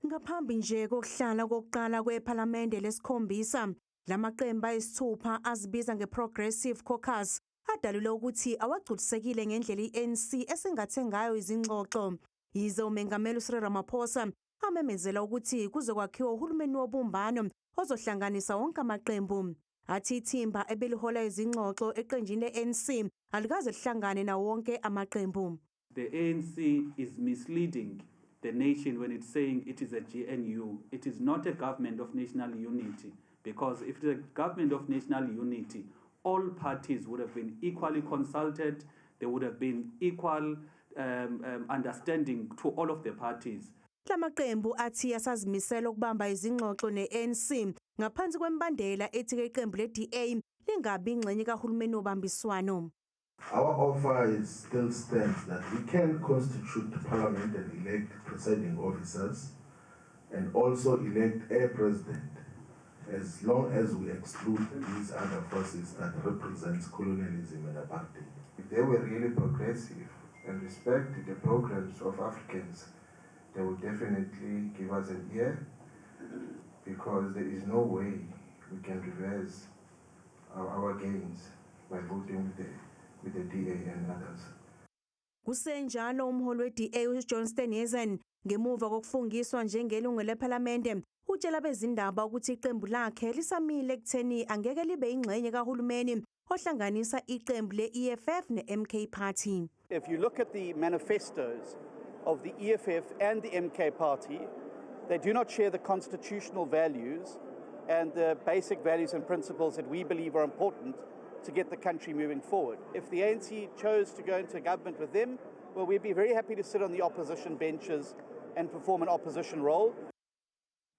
Ngaphambi nje kokuhlala kokuqala kwePhalamende lesikhombisa, lamaqembu ayisithupha azibiza ngeProgressive Caucus adalule ukuthi awagculisekile ngendlela i-ANC esingathe ngayo izingxoxo. Yize uMengameli uCyril Ramaphosa amemezela ukuthi kuzokwakhiwa uhulumeni wobumbano ozohlanganisa wonke amaqembu. Athi ithimba ebelihola izingxoxo eqenjini le-ANC alikaze lihlangane nawo wonke amaqembu. The ANC is misleading the nation when it's saying it is a GNU. It is not a government of national unity, because if it is a government of national unity, all parties would have been equally consulted, there would have been equal understanding to all of the parties. Lamaqembu athi asazimisela ukubamba izingxoxo ne-ANC ngaphansi kwemibandela ethi ke iqembu le-DA lingabi ingxenye kahulumeni wobambiswano. Our offer is still stands that we can constitute parliament and elect presiding officers and also elect a president, as long as we exclude these other forces that represents colonialism and apartheid. If they were really progressive and respect the programs of Africans, they would definitely give us an ear, because there is no way we can reverse our gains by voting with the DA and others. Kusenjalo, umholi we-DA uJohn Steenhuisen, ngemuva kokufungiswa njengelungu lePhalamende, utshela abezindaba ukuthi iqembu lakhe lisamile ekutheni angeke libe ingxenye kahulumeni ohlanganisa iqembu le-EFF ne-MK Party. If you look at the manifestos of the EFF and the MK Party, they do not share the constitutional values and the basic values and principles that we believe are important to get the country moving forward. If the ANC chose to go into government with them, well, we'd be very happy to sit on the opposition benches and perform an opposition role.